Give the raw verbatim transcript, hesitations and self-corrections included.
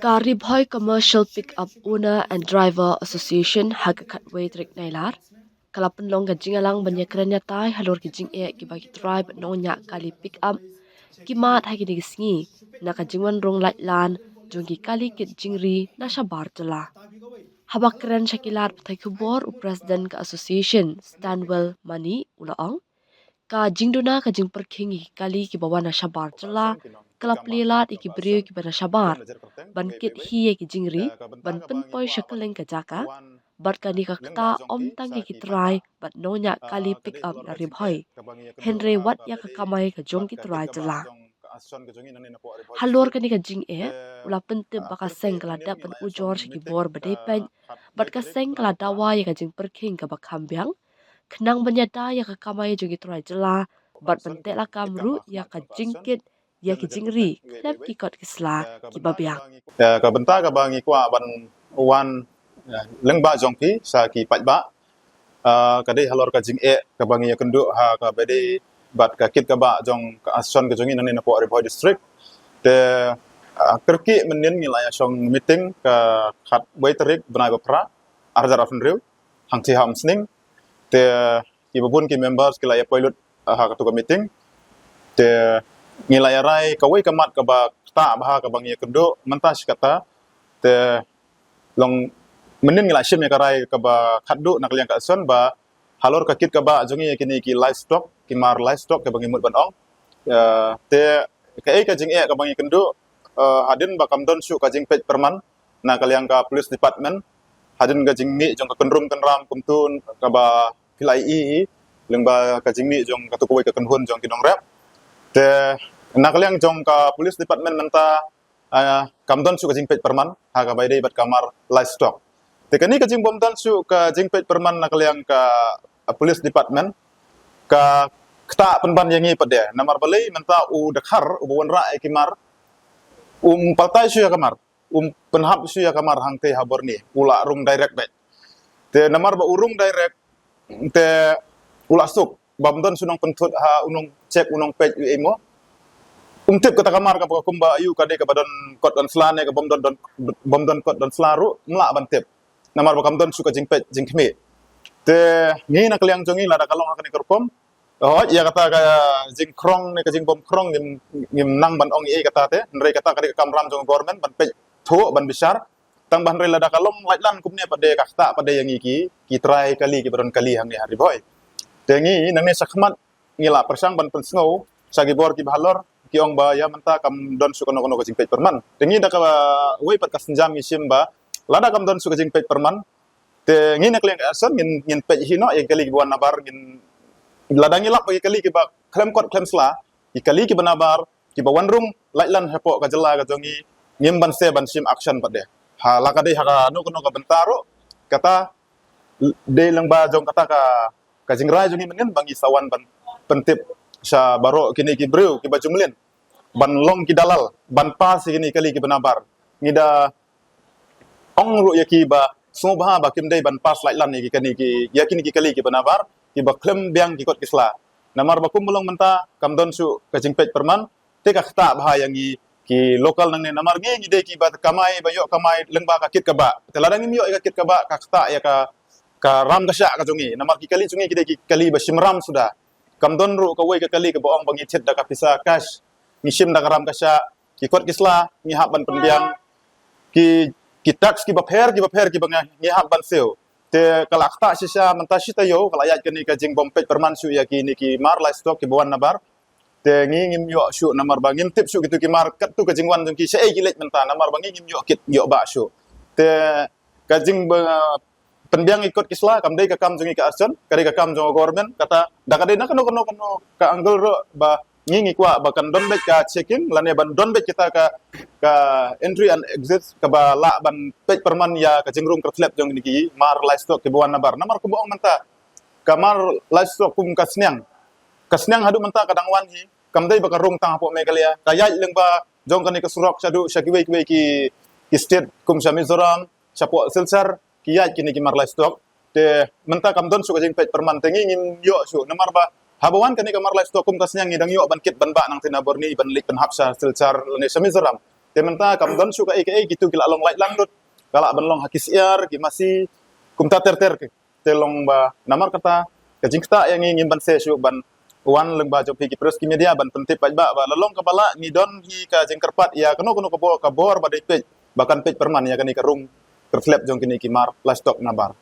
Ka Ri Bhoi Commercial Pickup Owner and Driver Association ha ka khatwei tarik Nailar ka la pynlong ka jingïalang ban ïakren ïatai halor ki jingeh kiba ki trai bad nongñiah kali pickup ki mad ha kine ki sngi na ka jingwan rung laitlan jong ki kali kit jingri na shabar jylla. Haba kren sha ki lad pathai khubor, u president ka association, Stanwell Mani, u la ong ka jingduna ka jingpyrkhing ïa ki kali kiba wan na shabar jylla ka la plie lad ïa ki briew kiba na shabar ban kit hi ïa ki jingri ban pynpoi sha kylleng ka jaka. Bad kane ka ktah ym tang ïa ki trai bad nongñiah kali pickup na Ri Bhoi, hynrei wat ïa ka kamai ka jong ki trai jylla. Halor kane ka jingeh, u la pyntip ba ka seng ka la dep ban ujor sha ki bor ba dei peit bad ka seng ka la dawa ïa ka jingpyrkhing kaba kham biang khnang ban ïada ïa ka kamai jong ki trai jylla bad ban teh lakam ruh ïa ka jingkit ïa ki jingri khlem ki kot ki sla kiba biang. Ka bynta kaba ngi kwah ban wan lyngba jong phi sha ki paidbah ka dei halor ka jingeh kaba ngi ïakynduh ha kaba dei bad ka kit kaba jong ka association ka jong ngi nangne na poh Ri Bhoi District. Te kyrkieh mynnin ngi la ïashong meeting ka khatwei tarik bnai ba phra arhajar arphew hynriew hangtei ha Umsning. Te kiba bun ki members ki la ïapoi lut ha katu ka meeting. Te ngi la ïarai kawei ka mat kaba ktah bha kaba ngi ïakynduh mynta shi katta. Te long mynnin ngi la shim ïa ka rai kaba khatduh na ka liang ka association ba halor ka kit kaba jong ngi ïa kine ki livestock, ki mar livestock kaba ngi mut ban ong. Te kaei ka jingeh kaba ngi ïakynduh hadien ba kam don shuh ka jingpeit pyrman na ka liang ka police department hadien ka jingmih jong ka kynrum kynram kumtu kaba phi la ïohi lyngba ka jingmih jong katu kawei ka kynhun jong ki nongrep. Te na ka liang jong ka police department mynta kam don shuh ka jingpeit pyrman ha kaba ïadei bad ka mar livestock. Te kane ka jingbym don shuh ka jingpeit pyrman na ka liang ka police department ka ktah pynban ïa ngi pat de, namar balei mynta u dkhar uba wanrah ïa ki mar um paltai shuh ïa ka mar, um pynhap shuh ïa ka mar hangtei ha bor ne, u la rung direct beit. Te namar ba u rung direct te u la suk bym don shuh nongpynthut ha u nongcheck u nongpeit u ei mo. Um tip kata ka mar kaba kumba ayu ka dei kaba don kot don sla ne ka bym don, bym don kot don sla ruh um lah ban tip. Namar ba kam don shuh ka jingpeit jingkhmih. Te ngi na ka liang jong ngi lada ka long ha kane ka rukom, hooid ïa kata ka jingkhrong ne ka jingbym khrong ngim, ngim nang ban ong ei kata te, hynrei kata ka dei ka kamram jong government ban peit thuh ban bishar. Tang ba hynrei lada ka long laitlan kumne pat de ka ktah pat de ïa ngi ki, ki trai kali kiba don kali hangne ha Ri Bhoi. Te ngi nangne shakhmat ngi la pyrshang ban pynsngew sha ki bor kiba halor, ki ong ba ïa mynta kam don shuh kano kano ka jingpeit pyrman. Te ngi da kawei pat ka sienjam ngi shim ba lada kam don shuh ka jingpeit pyrman, te ngi na ka liang ka association ngin, ngin peit hi noh ïa ki kali kiba wan nabar, ngin lada ngi lap ba ki kali kiba khlem kot khlem sla, ki kali kiba nabar kiba wan rung laitlan hapoh ka jylla ka jong ngi, ngim banse ban shim action pat de. Ha la ka dei ha kano kano ka bynta ruh, kata dei lyngba jong kata ka, ka jingrai jong ngi mynnin ba ngi sa wan ban pyntip sha baroh kine ki briew kiba ju mlien ban long ki dalal ban pass ïa kine ki kali kiba nabar. Ngi da ong ruh ïa ki ba sngewbha ba kim dei ban pass laitlan ïa ki kane ki, ïa kine ki kali kiba nabar kiba khlem biang ki kot ki sla. Namar ba kumba long mynta kam don shuh ka jingpeit pyrman, te ka ktah bha ïa ngi ki local nangne, namar ngi ngi dei kiba kamai ba ïoh kamai lyngba ka kit kaba. Te lada ngim ïoh ïa ka kit kaba ka ktah ïa ka, ka ram ka shah ka jong ngi, namar ki kali jong ngi ki dei ki kali ba shim ram suda. Kam don ruh kawei ka kali kaba ong ba ngi thied da ka pisa cash, ngi shim da ka ram ka shah, ki kot ki sla ngi hap ban pynbiang, ki, ki tax kiba pher kiba pher kiba ngi, ngi hap ban siew. Te ka la ktah shisha mynta shi taïew ka la ïaid kane ka jingbym peit pyrman shuh ïa kine ki mar livestock kiba wan nabar. Te ngi ngim ïoh shuh namar ba ngim tip shuh kitu ki mar katto ka jingwan jong ki shaei ki leit mynta, namar ba ngi ngim ïoh kit ïoh bah shuh. Te ka jing ba pynbiang ïa ki kot ki sla kam dei ka kam jong ngi ka association, ka dei ka kam jong ka government. Kata da ka dei na kano kano kano ka angle ruh ba ngi ngi kwah ba kan don beit ka checking lane ban don beit kita ka, ka entry and exit kaba lah ban peit pyrman ïa ka jingrung kyrthlep jong kine ki mar livestock kiba wan nabar. Namar kumba ong mynta ka mar livestock kum ka sniang, ka sniang haduh mynta ka dang wan hi, kam dei ba ka rung tang hapoh Meghalaya, ka ïaid lyngba jong kane ka surok shaduh sha kiwei kiwei ki, ki state kum sha Mizoram, shapoh Silchar, ki ïaid kine ki mar livestock. Te mynta kam don shuh ka jingpeit pyrman, te ngi ngim ïoh shuh namar ba haba wan kane ka mar livestock kum ka sniang ngi dang ïoh ban kit ban bah nangtei na bor ne ban leit pynhap sha Silchar lane sha Mizoram. Te mynta kam don shuh kaei kaei, kitu ki la long lait lang lut. Ka lah ban long ha ki syiar, ki masi, kumta ter ter ki. Te long ba namar kata ka jingktah ïa ngi ngim banse shuh ban wan lyngba jong phi ki press, ki media ban pyntip paidbah ba la long kaba lah ngi don hi ka jingkyrpad ïa kano kano ka bor, ka bor ba dei peit ba kan peit pyrman ïa kane ka rung kyrtlep jong kine ki mar livestock na bar.